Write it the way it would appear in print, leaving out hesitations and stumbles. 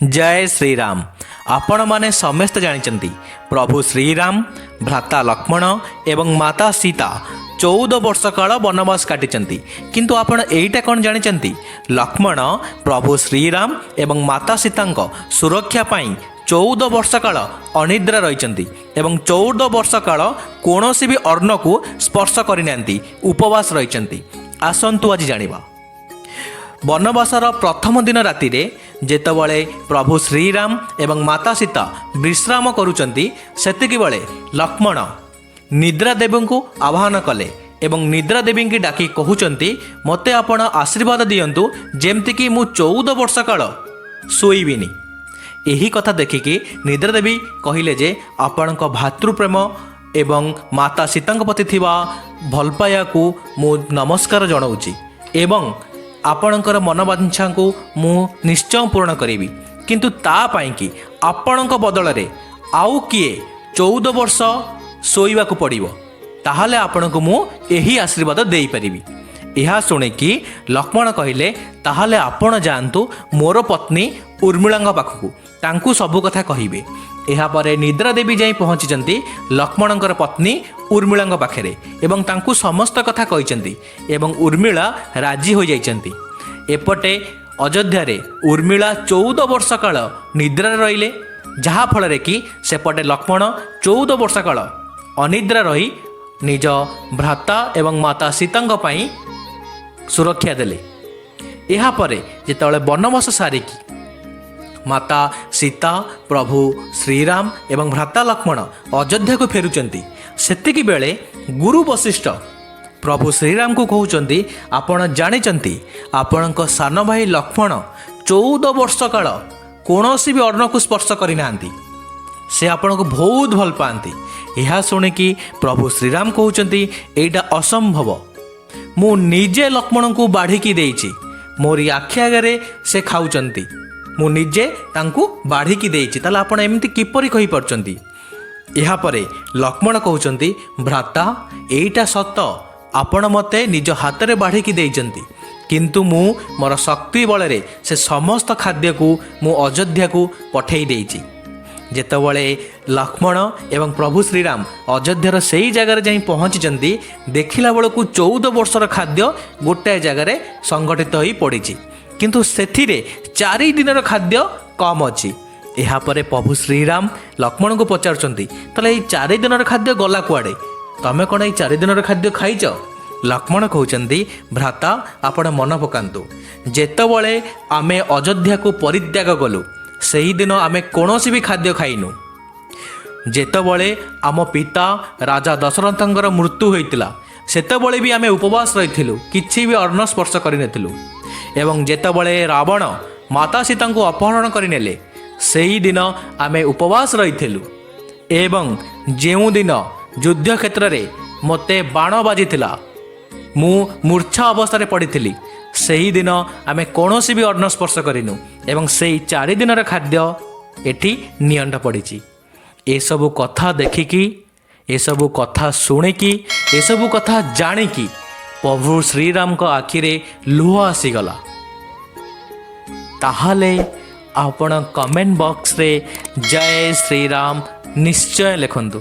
ଜୟ ଶ୍ରୀରାମ। ଆପଣମାନେ ସମସ୍ତେ ଜାଣିଛନ୍ତି, ପ୍ରଭୁ ଶ୍ରୀରାମ, ଭ୍ରାତା ଲକ୍ଷ୍ମଣ ଏବଂ ମାତା ସୀତା 14 ବର୍ଷ କାଳ ବନବାସ କାଟିଛନ୍ତି। କିନ୍ତୁ ଆପଣ ଏଇଟା କ'ଣ ଜାଣିଛନ୍ତି, ଲକ୍ଷ୍ମଣ ପ୍ରଭୁ ଶ୍ରୀରାମ ଏବଂ ମାତା ସୀତାଙ୍କ ସୁରକ୍ଷା ପାଇଁ 14 ବର୍ଷ କାଳ ଅନିଦ୍ରା ରହିଛନ୍ତି ଏବଂ 14 ବର୍ଷ କାଳ କୌଣସି ବି ଅନ୍ନକୁ ସ୍ପର୍ଶ କରିନାହାନ୍ତି, ଉପବାସ ରହିଛନ୍ତି? ଆସନ୍ତୁ ଆଜି ଜାଣିବା। ବନବାସର ପ୍ରଥମ ଦିନ ରାତିରେ ଯେତେବେଳେ ପ୍ରଭୁ ଶ୍ରୀରାମ ଏବଂ ମାତା ସୀତା ବିଶ୍ରାମ କରୁଛନ୍ତି, ସେତିକି ବେଳେ ଲକ୍ଷ୍ମଣ ନିଦ୍ରା ଦେବୀଙ୍କୁ ଆହ୍ୱାନ କଲେ ଏବଂ ନିଦ୍ରା ଦେବୀଙ୍କୁ ଡାକି କହୁଛନ୍ତି, "ମୋତେ ଆପଣ ଆଶୀର୍ବାଦ ଦିଅନ୍ତୁ, ଯେମିତିକି ମୁଁ 14 ବର୍ଷ କାଳ ଶୋଇବିନି।" ଏହି କଥା ଦେଖିକି ନିଦ୍ରା ଦେବୀ କହିଲେ ଯେ ଆପଣଙ୍କ ଭାତୃପ୍ରେମ ଏବଂ ମାତା ସୀତାଙ୍କ ପ୍ରତି ଥିବା ଭଲ ପାଇବାକୁ ମୁଁ ନମସ୍କାର ଜଣାଉଛି ଏବଂ ଆପଣଙ୍କର ମନବାଞ୍ଛାକୁ ମୁଁ ନିଶ୍ଚୟ ପୂରଣ କରିବି। କିନ୍ତୁ ତା ପାଇଁକି ଆପଣଙ୍କ ବଦଳରେ ଆଉ କିଏ 14 ବର୍ଷ ଶୋଇବାକୁ ପଡ଼ିବ, ତାହେଲେ ଆପଣଙ୍କୁ ମୁଁ ଏହି ଆଶୀର୍ବାଦ ଦେଇପାରିବି। ଏହା ଶୁଣିକି ଲକ୍ଷ୍ମଣ କହିଲେ, "ତାହେଲେ ଆପଣ ଯାଆନ୍ତୁ ମୋର ପତ୍ନୀ ଉର୍ମିଳାଙ୍କ ପାଖକୁ, ତାଙ୍କୁ ସବୁ କଥା କହିବେ।" ଏହାପରେ ନିଦ୍ରା ଦେବୀ ଯାଇ ପହଞ୍ଚିଛନ୍ତି ଲକ୍ଷ୍ମଣଙ୍କର ପତ୍ନୀ ଉର୍ମିଳାଙ୍କ ପାଖରେ ଏବଂ ତାଙ୍କୁ ସମସ୍ତ କଥା କହିଛନ୍ତି ଏବଂ ଉର୍ମିଳା ରାଜି ହୋଇଯାଇଛନ୍ତି। ଏପଟେ ଅଯୋଧ୍ୟାରେ ଉର୍ମିଳା 14 ବର୍ଷ କାଳ ନିଦ୍ରାରେ ରହିଲେ, ଯାହାଫଳରେ କି ସେପଟେ ଲକ୍ଷ୍ମଣ 14 ବର୍ଷ କାଳ ଅନିଦ୍ରା ରହି ନିଜ ଭ୍ରାତା ଏବଂ ମାତା ସୀତାଙ୍କ ପାଇଁ ସୁରକ୍ଷା ଦେଲେ। ଏହାପରେ ଯେତେବେଳେ ବନବାସ ସାରିକି ମାତା ସୀତା, ପ୍ରଭୁ ଶ୍ରୀରାମ ଏବଂ ଭ୍ରାତା ଲକ୍ଷ୍ମଣ ଅଯୋଧ୍ୟାକୁ ଫେରୁଛନ୍ତି, ସେତିକି ବେଳେ ଗୁରୁ ବଶିଷ୍ଠ ପ୍ରଭୁ ଶ୍ରୀରାମକୁ କହୁଛନ୍ତି, "ଆପଣ ଜାଣିଛନ୍ତି, ଆପଣଙ୍କ ସାନ ଭାଇ ଲକ୍ଷ୍ମଣ 14 ବର୍ଷ କାଳ କୌଣସି ବି ଅନ୍ନକୁ ସ୍ପର୍ଶ କରିନାହାନ୍ତି। ସେ ଆପଣଙ୍କୁ ବହୁତ ଭଲ ପାଆନ୍ତି।" ଏହା ଶୁଣିକି ପ୍ରଭୁ ଶ୍ରୀରାମ କହୁଛନ୍ତି, "ଏଇଟା ଅସମ୍ଭବ। ମୁଁ ନିଜେ ଲକ୍ଷ୍ମଣଙ୍କୁ ବାଢ଼ିକି ଦେଇଛି। ମୋରି ଆଖି ଆଗରେ ସେ ଖାଉଛନ୍ତି। ମୁଁ ନିଜେ ତାଙ୍କୁ ବାଢ଼ିକି ଦେଇଛି। ତାହେଲେ ଆପଣ ଏମିତି କିପରି କହିପାରୁଛନ୍ତି?" ଏହାପରେ ଲକ୍ଷ୍ମଣ କହୁଛନ୍ତି, "ଭ୍ରାତା, ଏଇଟା ସତ, ଆପଣ ମୋତେ ନିଜ ହାତରେ ବାଢ଼ିକି ଦେଇଛନ୍ତି। କିନ୍ତୁ ମୁଁ ମୋର ଶକ୍ତି ବଳରେ ସେ ସମସ୍ତ ଖାଦ୍ୟକୁ ମୁଁ ଅଯୋଧ୍ୟାକୁ ପଠେଇ ଦେଇଛି।" ଯେତେବେଳେ ଲକ୍ଷ୍ମଣ ଏବଂ ପ୍ରଭୁ ଶ୍ରୀରାମ ଅଯୋଧ୍ୟାର ସେଇ ଜାଗାରେ ଯାଇ ପହଞ୍ଚିଛନ୍ତି, ଦେଖିଲା ବେଳକୁ 14 ବର୍ଷର ଖାଦ୍ୟ ଗୋଟାଏ ଜାଗାରେ ସଂଗଠିତ ହୋଇ ପଡ଼ିଛି, କିନ୍ତୁ ସେଥିରେ 4 ଦିନର ଖାଦ୍ୟ କମ୍ ଅଛି। ଏହାପରେ ପ୍ରଭୁ ଶ୍ରୀରାମ ଲକ୍ଷ୍ମଣଙ୍କୁ ପଚାରୁଛନ୍ତି, "ତାହେଲେ ଏଇ 4 ଦିନର ଖାଦ୍ୟ ଗଲା କୁଆଡ଼େ? ତମେ କ'ଣ ଏଇ 4 ଦିନର ଖାଦ୍ୟ ଖାଇଛ?" ଲକ୍ଷ୍ମଣ କହୁଛନ୍ତି, "ଭ୍ରାତା, ଆପଣ ମନ ପକାନ୍ତୁ। ଯେତେବେଳେ ଆମେ ଅଯୋଧ୍ୟାକୁ ପରିତ୍ୟାଗ କଲୁ, ସେହିଦିନ ଆମେ କୌଣସି ବି ଖାଦ୍ୟ ଖାଇନୁ। ଯେତେବେଳେ ଆମ ପିତା ରାଜା ଦଶରଥଙ୍କର ମୃତ୍ୟୁ ହୋଇଥିଲା, ସେତେବେଳେ ବି ଆମେ ଉପବାସ ରହିଥିଲୁ, କିଛି ବି ଅନ୍ନ ସ୍ପର୍ଶ କରିନଥିଲୁ। ଏବଂ ଯେତେବେଳେ ରାବଣ ମାତା ସୀତାଙ୍କୁ ଅପହରଣ କରିନେଲେ, ସେହିଦିନ ଆମେ ଉପବାସ ରହିଥିଲୁ। ଏବଂ ଯେଉଁଦିନ ଯୁଦ୍ଧ କ୍ଷେତ୍ରରେ ମୋତେ ବାଣ ବାଜିଥିଲା, ମୁଁ ମୂର୍ଚ୍ଛା ଅବସ୍ଥାରେ ପଡ଼ିଥିଲି, ସେହିଦିନ ଆମେ କୌଣସି ବି ଅନ୍ନ ସ୍ପର୍ଶ କରିନୁ ଏବଂ ସେଇ 4 ଦିନର ଖାଦ୍ୟ ଏଠି ନିଅଣ୍ଟ ପଡ଼ିଛି।" ଏସବୁ କଥା ଦେଖିକି, ଏସବୁ କଥା ଶୁଣିକି, ଏସବୁ କଥା ଜାଣିକି ପ୍ରଭୁ ଶ୍ରୀରାମଙ୍କ ଆଖିରେ ଲୁହ ଆସିଗଲା। ତାହେଲେ ଆପଣ କମେଣ୍ଟ ବକ୍ସରେ ଜୟ ଶ୍ରୀରାମ ନିଶ୍ଚୟ ଲେଖନ୍ତୁ।